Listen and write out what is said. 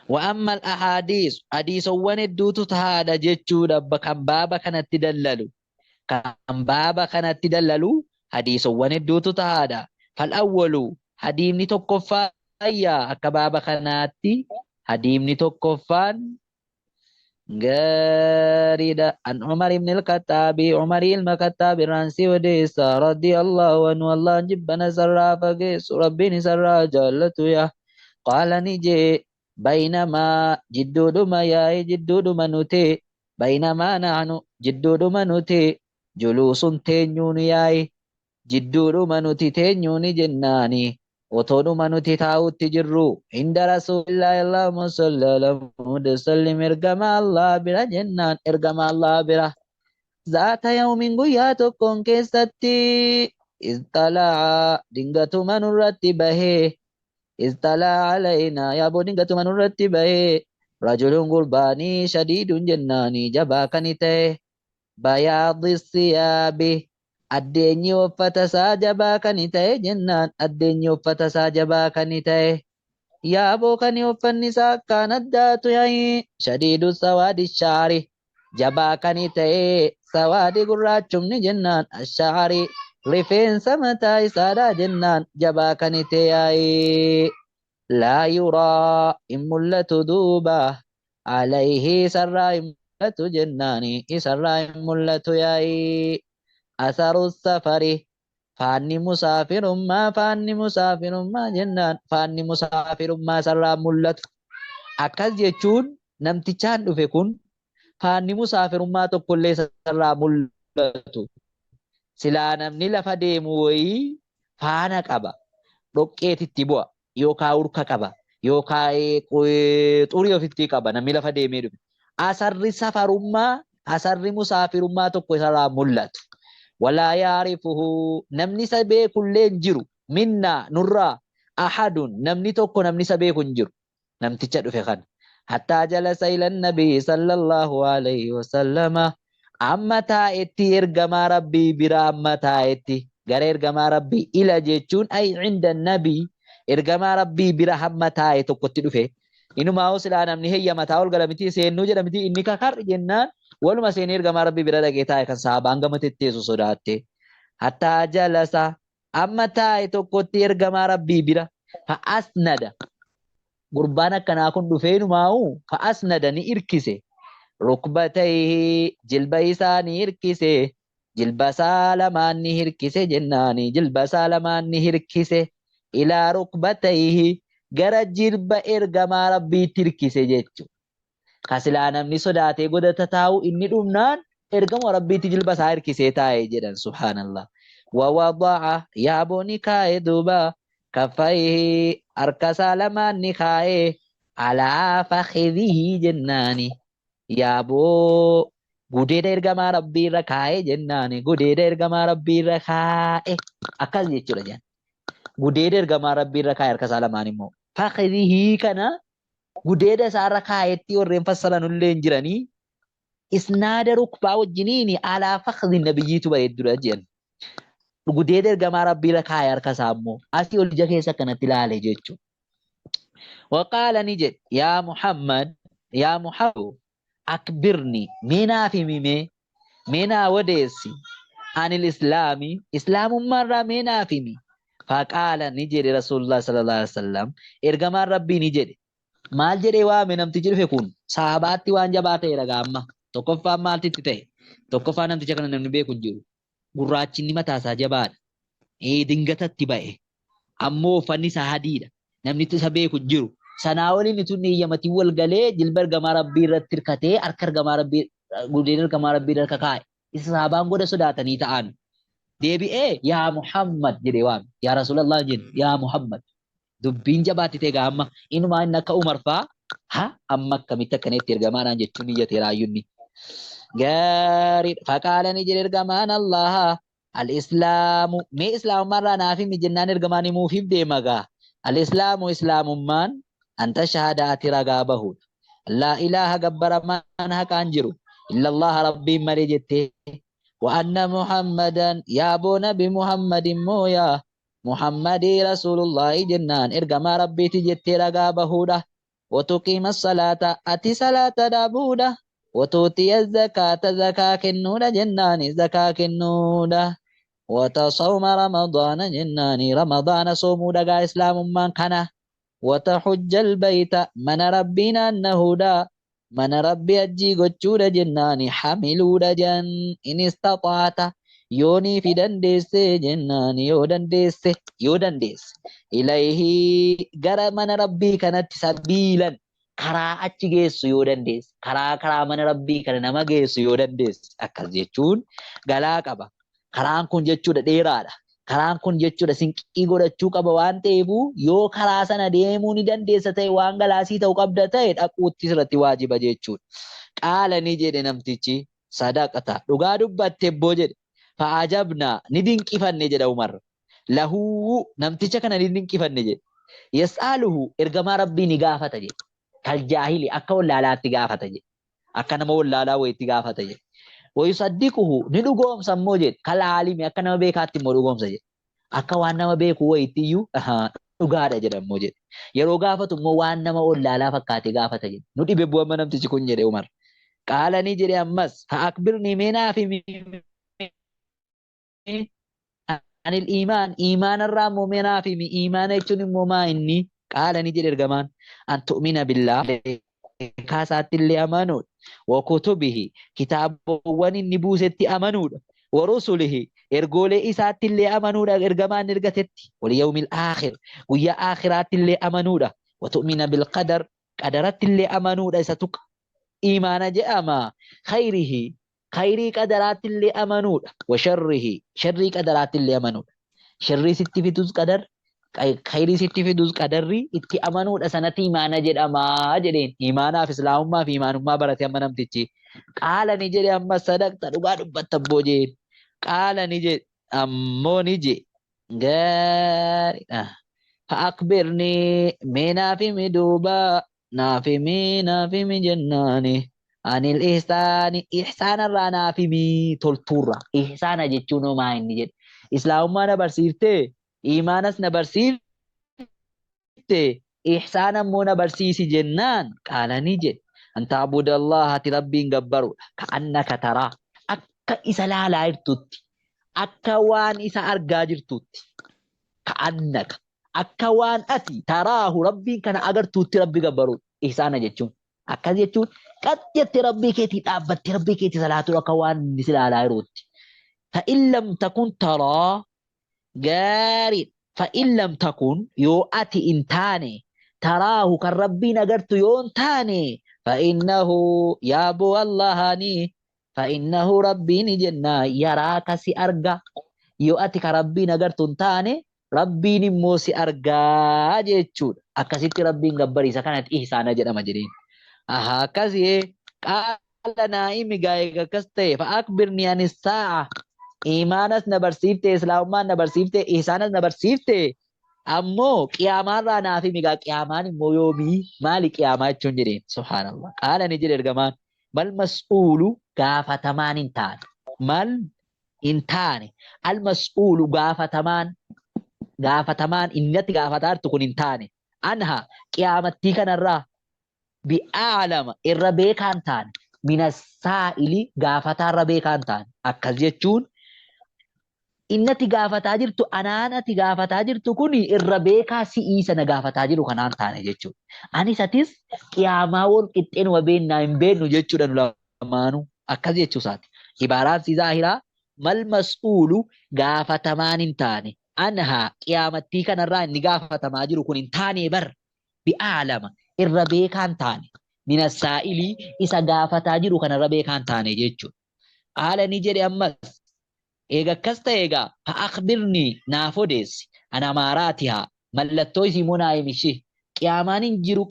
Wa amma al-ahaadiis hadiisowwan hedduutu tahaadha jechuudha kan baaba kanatti dallalu. Kan baaba kanatti dallalu hadiisowwan hedduutu tahaadha. Fal awwalu hadiimni tokkoffaa yaa akka baaba kanaatti hadiimni tokkoffaan gaariidha. An Umar ibn al-Khaxaabi Umar ilma Khaxaab irraan si odeessa radiyallahu anhu Allahn jibbana isarraa fageessu Rabbiin isarraa jaallatu yaa qaala ni jee baynamaa jidduudhuma yaa'e jidduudhuma nuti baynamaa nahnu jidduudhuma nuti juluusun teenyuun yaa'e jidduudhuma nuti teenyuuni jennaani otoodhuma nuti taa'utti jirru inda rasuulillaahi Allahumma salli ala Muhammad sallim ergama Allah bira jennaan ergama Allah bira zaata yawmin guyyaa tokkoon keessatti izxala'a dingatuma nurratti bahee izxala'a alaynaa yaaboo dingatuma nurratti bahee rajulun gurbaanii shadiidun jennaani jabaa kani ta'e bayaadi siyaabi addeenyi uffata isaa jabaa kani ta'e jennaan addeenyi uffata isaa jabaa kani ta'e yaaboo kani uffanni isaa akkaan addaatu yaa'ii shadiidu sawaadi shaari jabaa kani ta'e sawaadi gurraachumni jennaan ashaari rifeensa mataa isaadhaa jennaan jabaa kani ta'e yaa'ii laa yuraa hin mul'atu duuba alayhi isarraa hin mul'atu jennaani isarraa hin mul'atu yaa'ii asaru safari faanni musaafirummaa faanni musaafirummaa jennaan faanni musaafirummaa isarraa mul'atu akkas jechuun namtichaan dhufe kun faanni musaafirummaa tokkollee isarraa mul'atu silaa namni lafa deemu wayii faana qaba dhoqqeetitti bu'a yookaa urka qaba yookaa xurii ofitti qaba namni lafa deemee dhufe. Asarri safarummaa asarri musaafirummaa tokko isarraa mul'atu. Walaa yaarifuhu namni isa beekullee hin jiru minnaa nurraa ahadun namni tokko namni isa beeku hin jiru. Namticha dhufe kana. Hattaa jalasa ila nabii sallallahu alayhi wasallama amma taa'etti ergamaa rabbii bira amma taa'etti gara ergamaa rabbii ila jechuun ay inda nabii ergamaa rabbii bira hamma taa'e tokkotti dhufe. Inumaa hoo silaa namni heyyamataa ol gala miti seennuu jedha miti inni kakar jennaan waluma seenee ergamaa rabbii bira dhaqee taa'e kan sahabaan gama tetteessu sodaatte. Hattaa jalasa amma taa'e tokkotti ergamaa rabbii bira fa asnada gurbaan akkanaa kun dhufee inumaa'u fa asnada ni irkise rukbatayhi jilba isaa ni hirkise jilba isaa lamaan ni hirkise jennaani jilba isaa lamaan ni hirkise ilaa rukbatayhi gara jilba ergamaa rabbiitti hirkise jechu Ka silaa namni sodaatee goda tataa'u inni dhumnaan ergama Rabbiitti jilba isaa hirkisee taa'e jedhan subhaanallah. Wa wada'a yaaboo ni kaa'e duuba kaffayhi harka isaa lamaan ni kaa'e alaa fakhidhihi jennaani yaaboo gudeeda ergamaa Rabbii irra kaa'e jennaani gudeeda ergamaa Rabbii irra kaa'e akkas jechuudha jedhan. Gudeeda ergamaa Rabbii irra kaa'e harka isaa lamaan immoo fakhidhihi kana gudeeda isaarra kaayetti warreen fassalanullee hin jiranii isnaada rukbaa wajjiniini alaa fakhdhi nabiyyiitu bareeddudha jedhan. Gudeeda ergamaa rabbiirra kaaye harka isaa immoo asii ol ija keessa akkanatti ilaale jechuudha. Waqaala ni jedhe yaa Muhammad yaa Muhammad akbirni mee naaf himi mee mee naa odeessi anil islaami islaamummaarraa mee naaf himi faqaala ni jedhe rasuulullah sallallahu alaihi wasallam ergamaan rabbii ni jedhe maal jedhee waame namtichi dhufe kun sahabaatti waan jabaa ta'e ragaa amma tokkoffaan maalti itti ta'e tokkoffaa namticha kana namni beeku hin jiru gurraachinni mataa isaa jabaadha. Dingatatti ba'e. Ammoo uffanni isaa hadiidha. Namni isa beeku hin jiru. Sanaa oliin utuu inni eeyyamatiin wal galee jilba ergamaa Rabbii irratti hirkatee harka ergamaa Rabbii gudeeda ergamaa Rabbii irra harka kaa'e. Isa sahabaan goda sodaatanii ta'an. Deebi'ee yaa Muhammad jedhee waame. Yaa Rasuulallah hin jenne yaa Muhammad. Dubbiin jabaatti ta'e gaa amma inumaa inni akka Umar faa ha amma akkamitti akkana itti ergamaadhaan jechuun niyyate raayyunni. Gaariidha. Faqaala ni jedhe ergamaan Allaha al-islaamu mee islaamummaarraa naaf himi jennaan ergamaan himuufiif deema gaa. Al-islaamu islaamummaan an tashhada ati ragaa bahuudha. Laa ilaaha gabbaramaan haqaan jiru illallaha rabbiin malee jettee wa anna muhammadan yaa boo nabi muhammad immoo yaa Muhammadii Rasuulullaahi jennaan ergamaa Rabbiiti jettee ragaa bahuudha. Watuqiima salaata ati salaata dhaabuudha. Watuutiya zakaata zakaa kennuudha jennaani zakaa kennuudha. Watasawma ramadaana jennaani ramadaana soomuudha gaa islaamummaan kana. Watahujjal bayta mana rabbii naannahuudha. Mana rabbii hajjii gochuudha jennaani hamiluudha jan in istaxaata yoonii fi dandeesse jennaani yoo dandeesse yoo dandeesse ilayhi gara mana rabbii kanatti sabiilan karaa achi geessu yoo dandeesse karaa karaa mana rabbii kana nama geessu yoo dandeesse akkas jechuun galaa qaba karaan kun jechuudha dheeraadha Karaan kun jechuudha sinqii godhachuu qaba waan ta'eefu yoo karaa sana deemuu ni dandeessa ta'e waan galaasii ta'u qabda ta'e dhaquutti sirratti waajiba jechuudha. Qaala ni jedhe namtichi sadaqta dhugaa dubbatte ebboo jedhe. Fa'ajabna ni dinqifanne jedha Umar. Lahuu namticha kana ni dinqifanne jedhe. Yas'aaluhu ergamaa rabbii ni gaafata jedhe. Kal jaahili akka wallaalaatti gaafata jedhe. Akka nama wallaalaa wayiitti gaafata jedhe. Wayusaddiquhu ni dhugoomsa immoo jedhe. Kal aalimi akka nama beekaatti immoo dhugoomsa jedhe. Akka waan nama beeku wayiitti iyyuu dhugaadha jedha immoo jedhe. Yeroo gaafatu immoo waan nama wallaalaa fakkaatee gaafata jedhe. Nu dhibe bu'amma namtichi kun jedhe Umar. Qaala ni jedhe ammas fa'akbirnii mee naaf himi anil iimaan iimaanarraa immoo mee naaf himi iimaana jechuun immoo maa inni qaala ni jedhe ergamaan an tu'mina billaah maleekaa isaatti illee amanuudha wa kutubihi kitaabowwan inni buusetti amanuudha wa rusulihi ergoolee isaatti illee amanuudha ergamaa inni ergatetti wal yawmil aakhir guyyaa aakhiraatti illee amanuudha wa tu'mina bil qadar qadaratti illee amanuudha isa tuqa iimaana jedhama khayrihi Khayrii qadaraattillee amanuudha. Wa sharrihi sharrii qadaraattillee amanuudha. Sharrii sitti fidus qadar khayrii sitti fidus qadarri itti amanuudha sanatti imaana jedhama jedheen. Imaanaaf islaamummaa fi imaanummaa barate amma namtichi. Qaala ni jedhe amma sadaqta dhugaa dubbatta abboo jeen. Qaala ni jedhe ammoo ni jedhe gaariidha. Fa'akbirnii mee naaf himi duuba naaf himi naaf himi jennaani anil ihsaani ihsaanarraa naaf himi toltuurraa ihsaana jechuun homaa inni jedhe islaamummaa na barsiiftee iimaanas na barsiifte ihsaana immoo na barsiisi jennaan qaala ni jedhe an ta'budallaha ati rabbiin gabbaruudha ka'annaka taraa akka isa laalaa jirtutti akka waan isa argaa jirtutti ka'annaka akka waan ati taraahu rabbiin kana agartuutti rabbi gabbaruudha. Ihsaana jechuun akkas jechuun qat jette rabbii keetii dhaabbatte rabbii keetii salaatuu akka waan inni si ilaalaa jiruutti. Fa'in lam takun taraa gaariidha. Fa'in lam takun yoo ati hin taane taraahu kan rabbiin agartu yoo hin taane fa'innahu yaaboo Allahani fa'innahu rabbiin jennaa yaraaka si arga yoo ati ka rabbiin agartu hin taane Rabbiin immoo si argaa jechuudha. Akkasitti Rabbiin gabbari isa kanatti ihsaana jedhama jedheen. Aha akkasi ee qaala naa himi gaa eega akkas ta'e fa akbirni ani saa'a iimaanas na barsiifte islaamummaan na barsiifte ihsaanas na barsiifte ammoo qiyaamaarraa naaf himi gaa qiyaamaan immoo yoomii maali qiyaamaa jechuun jedheen subhaanallah qaala ni jedhe ergamaan mal mas'uulu gaafatamaan hin taane mal hin taane al mas'uulu gaafatamaan gaafatamaan inni ati gaafataa jirtu kun hin taane anha qiyaamattii kanarraa bi'aalama irra beekaan taane mina saa'ili gaafataarra beekaan taane akkas jechuun inni ati gaafataa jirtu anaan ati gaafataa jirtu kun irra beekaa si'ii sana gaafataa jiru kanaan taane jechuudha. Anis atis qiyaamaa wal qixxeenuma beennaa hin beennu jechuudha nu lamaanuu akkas jechuu isaati. Ibaaraan si zaahiraa mal mas'uulu gaafatamaan hin taane anhaa qiyaamattii kanarraa inni gaafatamaa jiru kun hin taanee bar bi'aalama irra beekaan taane mina saa'ilii isa gaafataa jiru kanarra beekaan taane jechuudha. Qaala ni jedhe ammas eega akkas ta'e egaa fa akhbirnii naaf odeessi an amaaraatihaa mallattoo isii immoo naa himi ishii qiyaamaan hin jiru.